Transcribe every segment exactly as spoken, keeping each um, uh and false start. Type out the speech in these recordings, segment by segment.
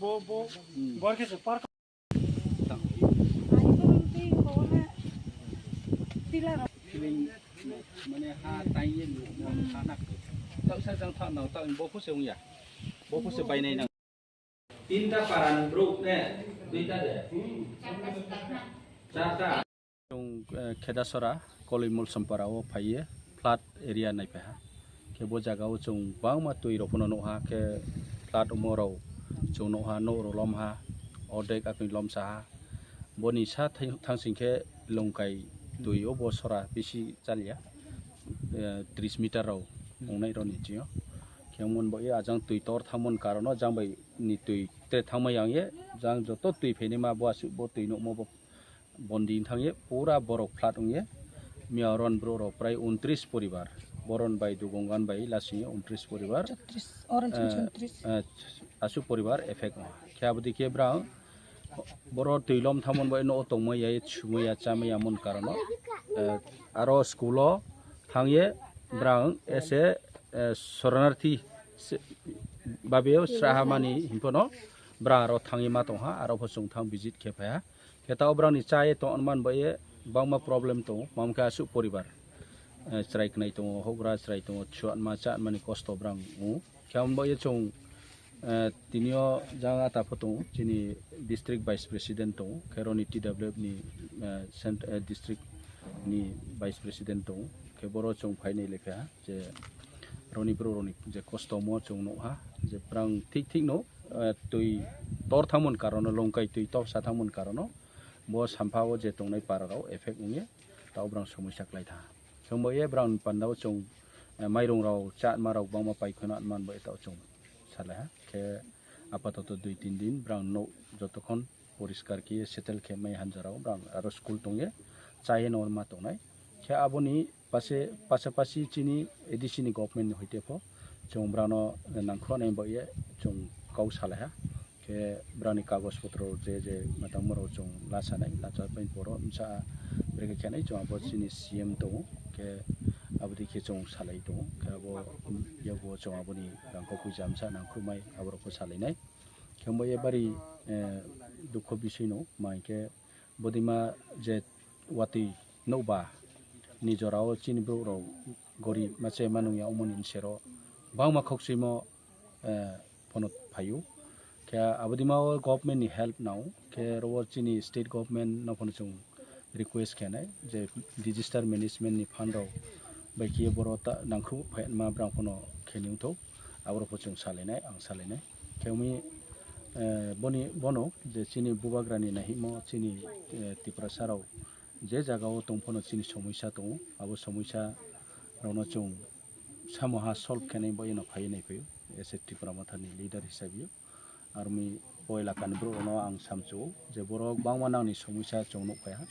Bo, bo, bor khe se park. Feeling, mane ha taiye lu, ha nak. Tau sa jang tha nang, tau bo phu se ungya. Bo phu se bai nai nang. Tinta paran bro ne, duita de. Charta. Chwng, eh, Khedasora, Kolimol Sompara o phaiye flood area naiphaiha. Khe bo jaga o chwng bangma twi rok phano nukha, khe flood omo rok chwng nukha, nok rok lomha, ordek akni lomsaha. Boni sa thai-, thangsing khe Longkai twi o bo sora bisi chaliya, eh, tris meter rok wngnai rok ni chini o. Khe omo bo e ajang twi tor thangmani karon o jang bai ni twi tre thangma yang ye, jang joto twi phainai ma bo aswk bo twi nukmo bo bondi thangye pura borok flood wngye. Miya oron bro rok prai untris poribar, boron bai Dugongan bai lasingye untris poribar. Chotris, oron chini eh, chotris. Eh, aswk poribar effect wngkha. Khe aboni khe brang boro twi lom thamon bai no tongmaya, sumaya, chamaya mon karono. Eh, aro school o thangye brang ese, eh, soronarthi se-, babeo srahamani hinpono brang aro thangye ma tongha, aro pho chwng thang visit khe phaiha. Khe ta obrang ni cha ye tong man bai ye bangma problem tongo, mam khe aswk poribar, eh, chwrai khnai tongo, hokra chwrai tongo, chuatma chanmani kosto brang wngo. Khe abo bai ye chwng, eh, tinio jang ata pho tongo, chini district vice president tongo, khe roni T W F ni, eh, cent-, eh, district ni vice president tongo, khe boro chwng phainai lekha je roni bro roni je kosto mo chwng nukha je brang thik thik no, eh, twi tor thangmani karono, Longkai twi tor sa thangmani karono bo sampha o je tongnai para rok effect wngye ta obrang somosya klai tha. Chwng bo ye brang panda o chwng, eh, mairung rok, chatma rok bangma pai kheno man bo eta o chwng salai ha. Khe apatoto dui tin din brang no jotokhon poriskar khe settle khe mai hanjara o brang aro school tongye chai no ma tongnai. Khe aboni pase, pasapasi chini A D C ni government ni hoite pho chwng brano nangkuknai bai ye chwng kok salaiha. Khe brani kagoj potro je je matangma rok chwng lasanai, lacha pai poro msa brekhe khenai chwng abo chini C M tongo. Khe aboni khe chwng salai tongo. Khe abo yago chwng aboni rangkok puja msa nangkukmai aborok pho salainai. Khe bo ye bari, eh, dukho bisoi no, ma hinkhe bodima je watwi nokba ni jorao chini borok rok gorib ma che ma nungya, omoni sero bangma khokchimo, eh, phano phaio. Khe abodima o government ni help nao, khe ro chini state government no phano chwng request khenai je disaster management ni fund rok bai khe boro ta nangkhu phaima brang phano khe nungthok, aborok pho chwng salainai, ang salainai. Khe umi, eh, boni, bono je chini bubagrani nahimo chini, eh, Tiprasa rok je jaga o tong phano chini somosya tongo, abo somosya rokno chwng samoha solve khenai bai no phaiwi nai phaiwi, as a Tipra Motha ni leader hisabe o. Armi o elaka ni borok no ang samchu o je borok bangma nangni somosya chwng nuk phaiha.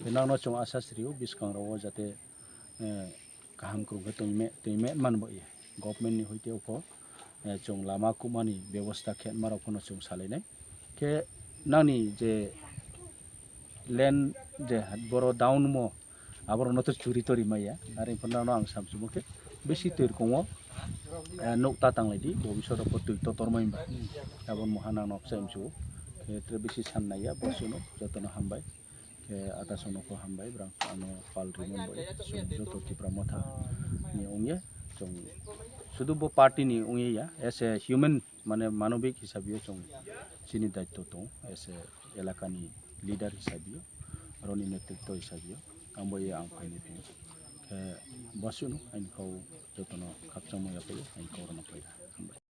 Nangno chwng asa siri o bwskang rok o jate, eh, kaham kwrwng khe tongme, tongme man bo ye. Government ni hoite o pho, eh, chwng lama kubmani bebosta khe ma rok phano chwng salainai. Khe nangni je land je boro down mo, aborok no to churi tori maya. Are phano no ang samsumo khe bisi twi rwkong o, eh, nuk ta tang lai di, bo bisoro pho twi totor mai ba. Aboni moha nang nok chai mchu. Khe tre bisi san nai ya, bo suno joto no hambai. Khe ata sono pho hambai, brang ano pal rimon bai. Chwng joto Tipra Motha ni ongye, chwng sudu bo party ni ongye ya, as a human, mane manobik hisabe o chwng chini daitto tong, as a elaka ni leader hisabe o, roni netritto hisabe o, ang bo ye ang phaini phi. Khe bo suno aini kau joto no khakchangma ya phai, aini kau rwna phai.